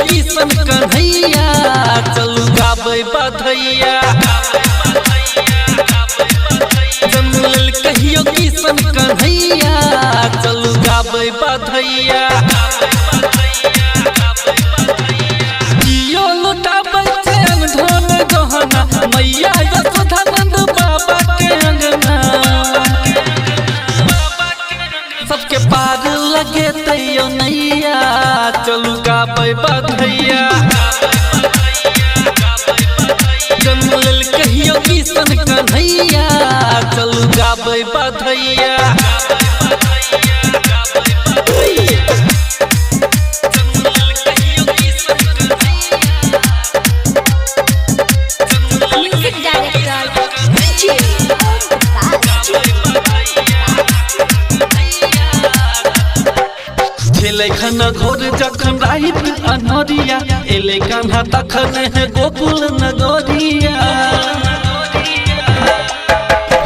किशन कन्हैया, चलू गाबै बधैया। जन्म लेल कहियो किशन कन्हैया, चलू गाबै बधैया। कियो लुटाबै छै अनधन गहना, मैया यशोदानंद बाबा के अंगना। सबके पार लगे तैयो नैया, चलू गाबै बधैया। जन्म लेल कहियो किशन कन्हैया, चलू गाबै बधैया। Music director DJ Om Prakash. छेलै खन घोर जखन राइत अन्हरिया, एलै कान्हा तखन है गोकुल नगरिया।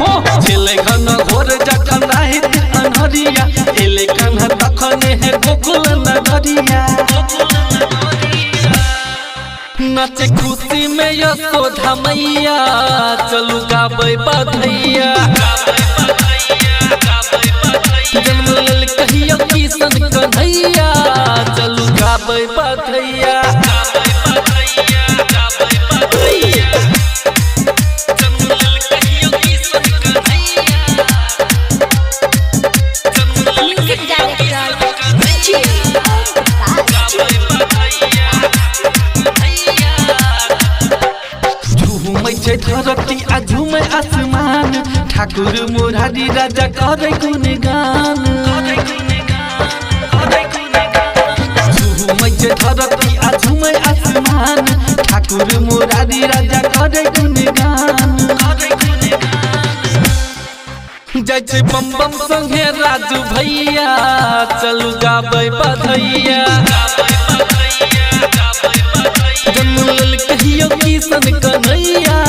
हो छेलै खन घोर जखन राइत अन्हरिया, एलै कान्हा तखन है गोकुल नगरिया। नाचे खुशी में यशोदा मैया, चलू गाबै बधैया। जन्म लेल कहियो किशन कन्हैया, चलू गाबै बधैया। Music director DJ Om Prakash. झूमै छै धरती आ झूमै आसमान, ठाकुर मुरारी राजा करे गुणगान। झूमै छै धरती आ झूमै आसमान, ठाकुर मुरारी राजा करे गुणगान। जाइ छै बम बम संगे राजू भैया, चलू गाबै बधैया। जन्म लेल कहियो किशन कन्हैया,